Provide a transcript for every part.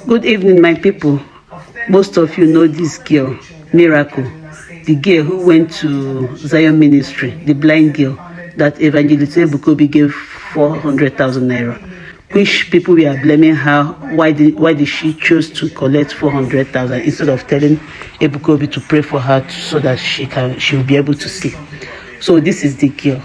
Good evening, my people. Most of you know this girl, Miracle, the girl who went to Zion Ministry, the blind girl that Evangelist Ebukobi gave 400,000 naira. Which people we are blaming her. Why did she choose to collect 400,000 instead of telling Ebukobi to pray for her so that she will be able to see? So this is the girl.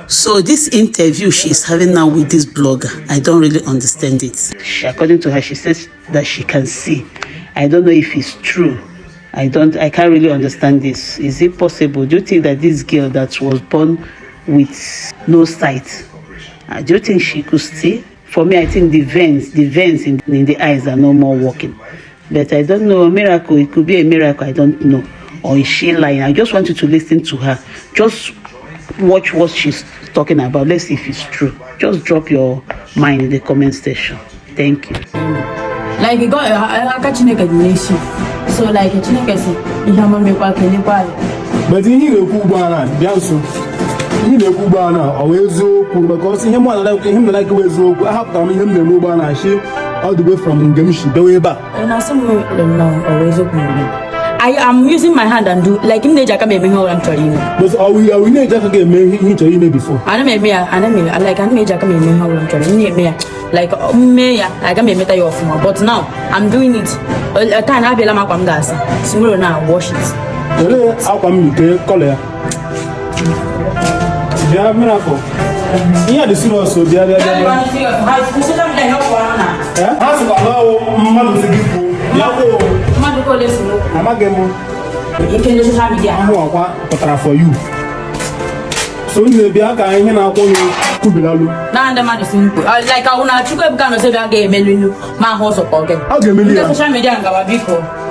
So this interview she's having now with this blogger, I don't really understand it. According to her, she says that she can see. I don't know if it's true. I can't really understand this. Is it possible? Do you think that this girl that was born with no sight, do you think she could see? For me, I think the veins in the eyes are no more working. But I don't know, a miracle, it could be a miracle, I don't know. Or is she lying? I just want you to listen to her. Just watch what she's talking about. Let's see if it's true. Just drop your mind in the comment section. Thank you. Like you got a Chineke nation. So like a Chineke say, you have me back in but he will Kubana, Jansu. He will Kubana, always because him one like him like always I have come him the Lubana she all the way from Ngamishi, the way back. And I some always open. I am using my hand and do like in the Jacka maybe how I'm telling you. But are we need Jacka me to you before? I don't me like I made Jacka maybe how I'm telling you. Like me, I can make you off more. But now I'm doing it. A time I be la makwam gas. Tomorrow now wash it. How come you take color? Yeah, miracle. Yeah, the sooner so the other. How's about Madu Sigifu? Madu Colesimo. Amagemo. You can just have it. I'm for you. So you be a guy in our Kubilalu. Now the man is simple. Like I want to go down and say that game, my horse of pocket. I'll give me social media and Gababiko.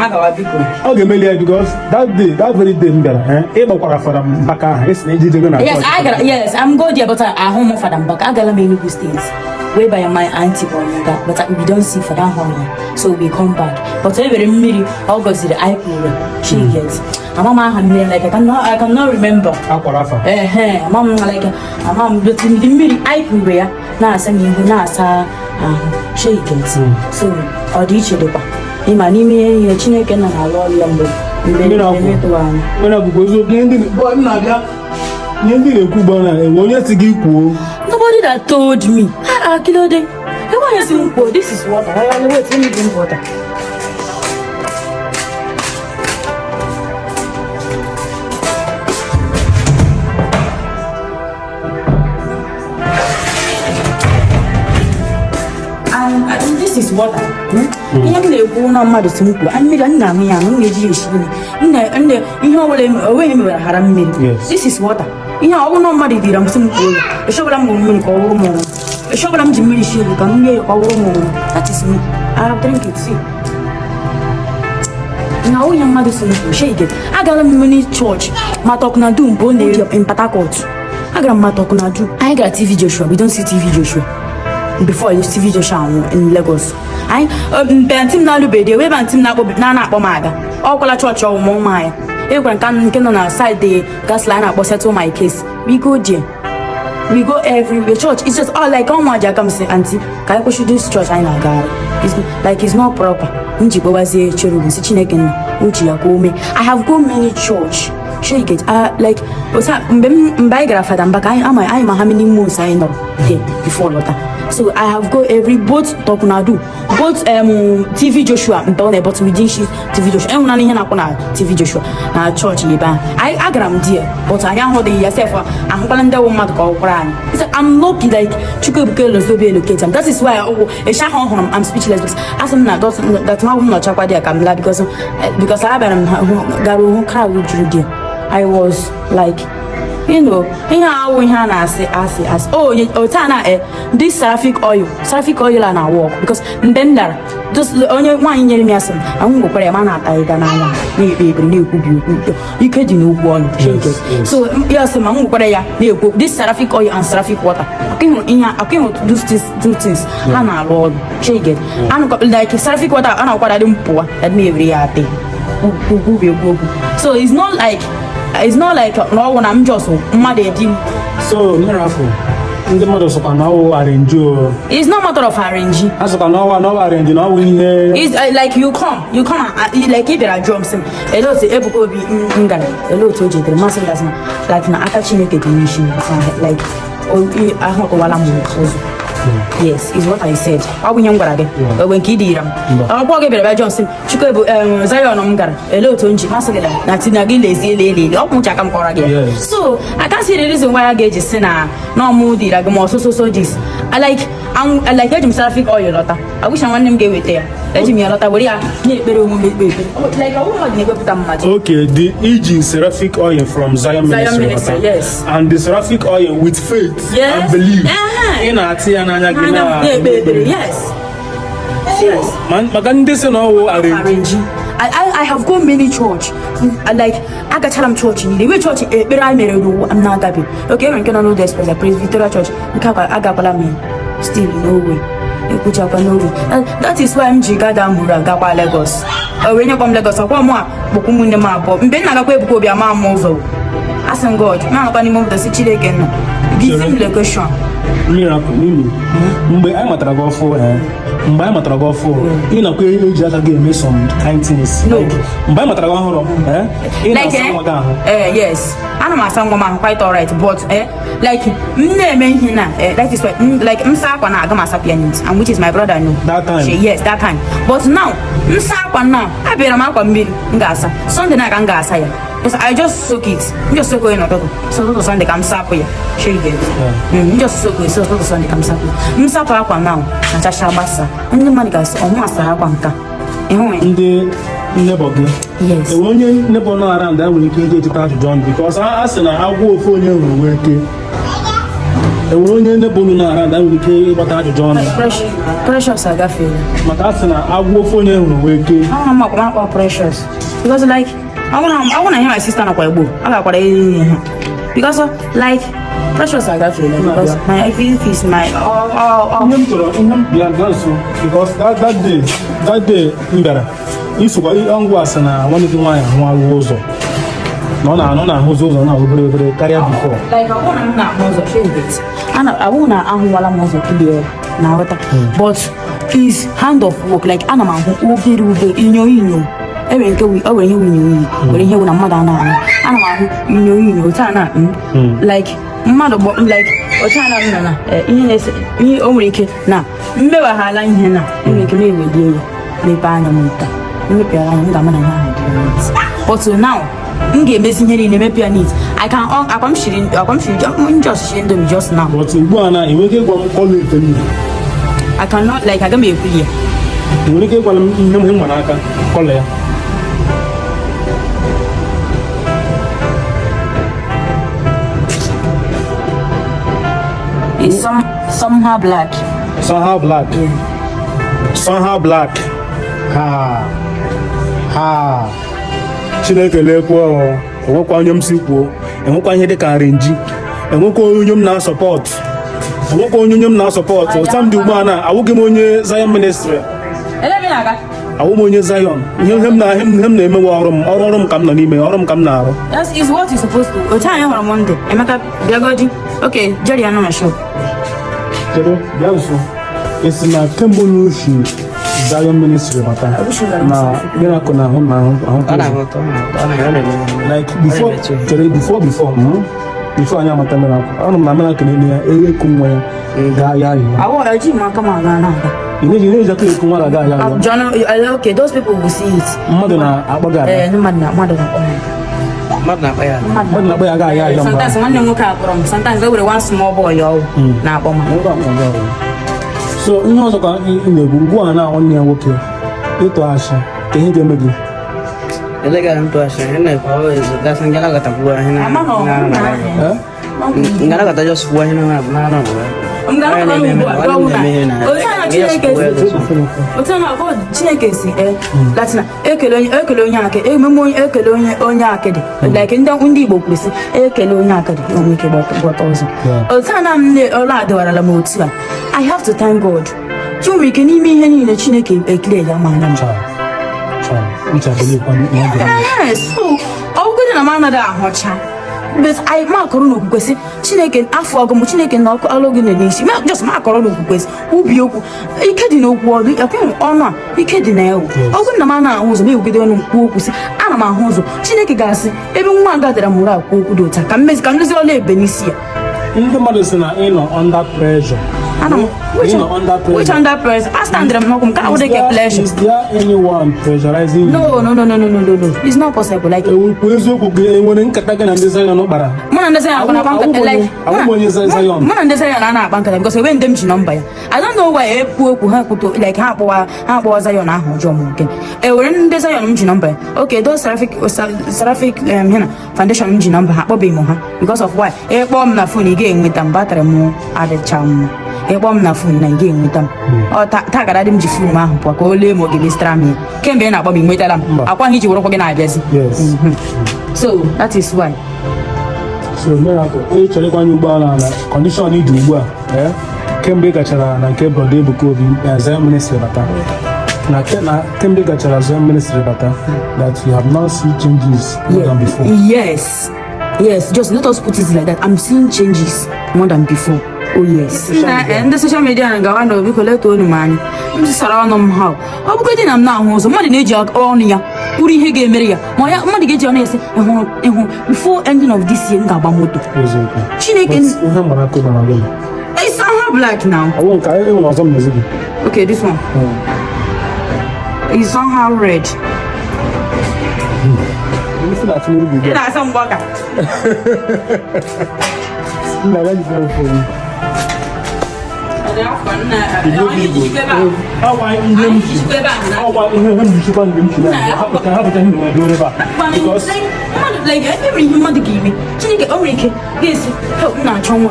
I'll give me because that very day, able for them back. Yes, I'm good there, but I home for them back. I got many good things. Whereby my auntie that, but we don't see for that one. So we come back. But every minute, August the eye she gets. Mama like I cannot remember. Mom like mom but the minute I could wear now send me now she gets. So or each other. Imani me Chineke na allow yambo. When I go so nobody that told me. Kilo day. This is water. I wait, let me drink water. This is water. Young lady who no mother simple. I made a name young lady. This is water. You know, no mother did. I'm simple. A shovel I'm going to go home. A shovel I'm Jimmy Shield. Come here, that is me. I have drink it. See. Now, young mother simple. Shake it. I got a mini church. Matokna do bone in Patakot. I got Matokna do. I got TV Joshua. We don't see TV Joshua. Before you see video show in Lagos. I Bantim na Lubede, we Bantim na Pomaga. All call a church or more my. Everyone can on our side the gas line up or settle my case. We go there. We go everywhere. Church. It's just all like how much I come say, Auntie, can I push this church? I know God. It's like it's not proper. Unji Bobazi children, Sichineken, Uchi Yakome. I have gone many church. Shake it. Like what's that? Biographer and back. I'm how many months I know before water. So I have got every both Tokunadu, both TV Joshua, but we didn't TV Joshua. I'm not TV Joshua. Church Liban. I gram dear, but I am holding yourself. I'm calling the woman to call Quran. I'm lucky like Chukubukelos will be located. That is why I'm speechless because as I'm not that's my woman Chakwadia Kamla because I have Garu crowd with you. I was like, you know, we have oh, Tana, this Seraphic oil and I walk because then there just only one year. I'm going to put a man at maybe you could know one. So, yes, this Seraphic oil and Seraphic water. I came to do things and I Lord shake it. I'm like Seraphic water and I don't pour at me every day. So it's not like no one I'm just mad at him. So Miracle, ndị mmadụ sọkwa na ọwụ arrange o. It's not matter of arrange. Ha sọkwa na ọwụ arrange na ọwụ ihe. It's like you come and like if there are drums him. Hello to Ebuka Obi ngara. Hello to Oje. Massive that's like na aka Chineke dị n'ishi like ahụ ko wala mu ozu. Yes, is what I said. I will young again. When Kidiram. I'll walk a bit about Johnson. Chico Zion Omgar, a little tongue, Massacre, Natina Gilles, lady, or Muchakam Coragay. So I can't see the reason why I get a sinner, no moody, like more so this. I like him Seraphic oil. I wish I want him give it there. Let me a lot of like a woman never put much. Okay, the EG Seraphic oil from Zion Ministry. Yes. And the Seraphic oil with faith and belief. In Atiana. Yes. I have gone many church. Like I got tell church in the way church but I made I'm not happy. Okay, I cannot know this because I praise Victoria Church. Still no way. That is why I'm Jigada Mura Gapa Lagos. When you come Lagos, I come Bokumun the map. Ben Nagapo be a man movo. Ask God, now can you move the city again? Give him the question. Miracle Mimi. Mgbe I matara go for ị na-akwa eji aka gị eme some kind things. Mgbe I matara go ọhụrụ ị na-asa nwa gị ahụ. Yes. Ana m asa nwa m ahụ quite alright but like m na-eme ihe na that is why like m saa akwa na aga m asa pianist and which is my brother no. That time. Yes, that time. But now m saa akwa now abịara m akwa mmiri m ga-asa. Sunday na ka m ga-asa ya. Yes, I just soak it. Just soak it in the so to Sunday come sap ya. Show you get. Just soak it so to Sunday come sap. Sap akwa now. Na cha shabasa. Ndị mmadụ ga-asị ọmụ asa akwa nka. Ndị neighbor gị. Yes. Onye neighbor nọ around that nwere ike ije cheta ajụjụ ọnụ because a sị na agwọ ofu onye hụrụ wee ke. Enwere onye neighbor nọ around that nwere ike ịgbata ajụjụ ọnụ. Precious agafeela. Maka a sị na agwọ ofu onye hụrụ wee ke. Ọ ma akwa precious. Because like I wanna hear my sister na kwa Igbo. I got because like precious I got feeling because my faith is my because that day mbara isukwa ngwa asa na one of the one ahụ ụzọ no na ahụzọ ụzọ na obere karịa before like I wanna ụzọ favorite I wanna ahụwala ụzọ clear na wata but his hand of work like ana m ahụ obere inyo enwere nke o ihe winyi were ihe na mmadụ ana m ahụ inyo taa na like mmadụ like taa na ihe o nwere ike na mmewaghala ihe na enwere ike na-ewedi ego mepe anya m nta mmepeara anya m ga-ama na ha but now m ga-emezi ihe niile mepe ya neat I can akwam shiri just shiri ndomi just now but ugbu a na enweghị ịgwa m kọlụ nke m I cannot like aga m ekwu ya enwere ike ịgwa m ihe m nwere aka kọlụ ya it's somehow black. Somehow black. Somehow black. Ha. Chineke lekwa enwekwa onye m si kwuo enwekwa ihe dịka arenji enwekwa onye m na-support Sam dị ugbu a na awụghị m onye Zion Ministry awụ m onye Zion ihe m na-emewe ọrụ m ka m nọ n'ime ọrụ m ka m na-arụ. That is what you supposed to. Otu anyị hụrụ Monday Emeka bịagodi okay Jerry anọ na show kedu bịa nso esi na kemgbe n'oshi Zion Ministry bata na miracle na ahụ like before anyị amata miracle ọnụ m na miracle na ya eku nwa ya gaa ya ahụ eji m aka m aga na Ineji aka eku nwa ga ya John okay those people will see it mmadụ na-akpọga mmadụ na-akpọ ya ga ya sometimes nwanne nwoke akpọrọ m sometimes there were one small boy na-akpọ m so ihe ọzọ ka ị na-egwu ugbu a na nwanne ya nwoke ịtụ asị ka ihe ga-eme gị Elega mtu ashe na kwa wewe dasa ngala katabua hina ngala katajo suwa hina na Chineke si Latina ekele onye aka ememe ekele onye akịdị like ndị Igbo kwesị ekele onye akịdị onwe ike gbata ọzọ otu a na m ọla adịwarala m otu a I have to thank God Chineke n'ime ihe niile Chineke ekele ya ma anya m so ọ bụrụ na m anaghị ahụcha but I makọrọ n'okwukwe sị Chineke afọ ọgụ m Chineke na ọkụ alụghị na n'isi just makọrọ n'okwukwe ubi okwu ike dị n'okwu ọdụ ọnụ a ike dị na ya ọgwụ nna m a na-ahụ ụzọ na-ewugide ọnụ mkpu okwu sị ana m ahụ ụzọ Chineke ga-asị ebe nwa aga dara mụrụ akwu okwu dị ụta ka mmezi ka mmezi ọla ebe n'isi ya ndị mmadụ sị na ị nọ under pressure. Which under pressure? I stand there, I would take a pleasure. Is there anyone pressurizing you? No. It's not possible. Like, when in Katagan and desire no bara. Because we went them to number. I don't know why poor like half was I on a John. When desire number. Okay, those Seraphic Foundation number because of why? A bomb na phone again with them battery more at the charm. Ebom na phone na again with them. Or tagada dim jifu ma po ko le mo give strami. Kembe na bobi mweta lam. Akwa hiji woro ko na abezi. Yes. So that is why. So miracle. E chole kwa nyumba na condition ni dubu eh. Kembe gachara na ke brother buko bi Zion ministry bata. Na Kembe gachara Zion ministry bata that you have not seen changes more than before. Yes. Just let us put it like that. I'm seeing changes more than before. Oh yes. And the social media and Gawano we collect all the money. I'm just around them how. I'm good in now. So money need jog on ya. Uri hege meria. My money get your name before ending of this year. Gabamoto. Chineke. It's somehow black now. I won't carry anyone or some music. Okay, this one. It's somehow red. That's some bugger. Like every human give me, Chineke already yes, help na chong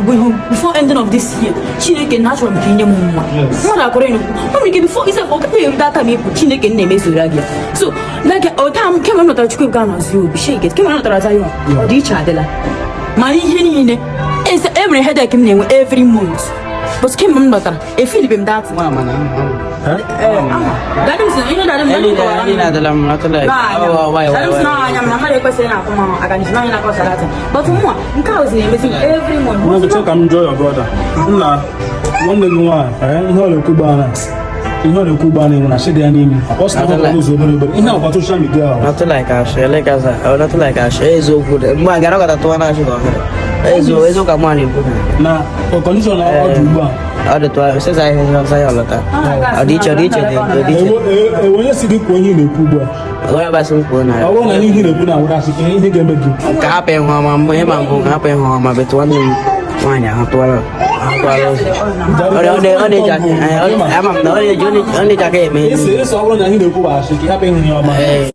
before ending of this year. Chineke natural opinion mumma. Mother koreno. Already before is okay that time Chineke name is Uragia. So like time came on to chukwu Ghana you shake it. Came on to Razayo. Or each other. Money is every headache every month. But came on butter. If you live that one, that is you know that I'm not like I'm requesting I can smile across that. But more, because every month. You have to check and enjoy your brother. One day you are, you know the Cubana. You know the Cubana when I said their name. I was not in our social media. Not like us, like us, not like us. It's so good. My God, I got a 2 hours. It's okay, money. Now, for condition of Duba. Ada tu saya lata. Adicha. When you see the Pony in the Cuba, Orang basung pun. I want to hear the Puna. What I see in the game. Apa yang memang apa yang mama betuan ni banyak apa Orang jaga. Emang orang jaga. Yes, all orang yang hidup Cuba, sih apa yang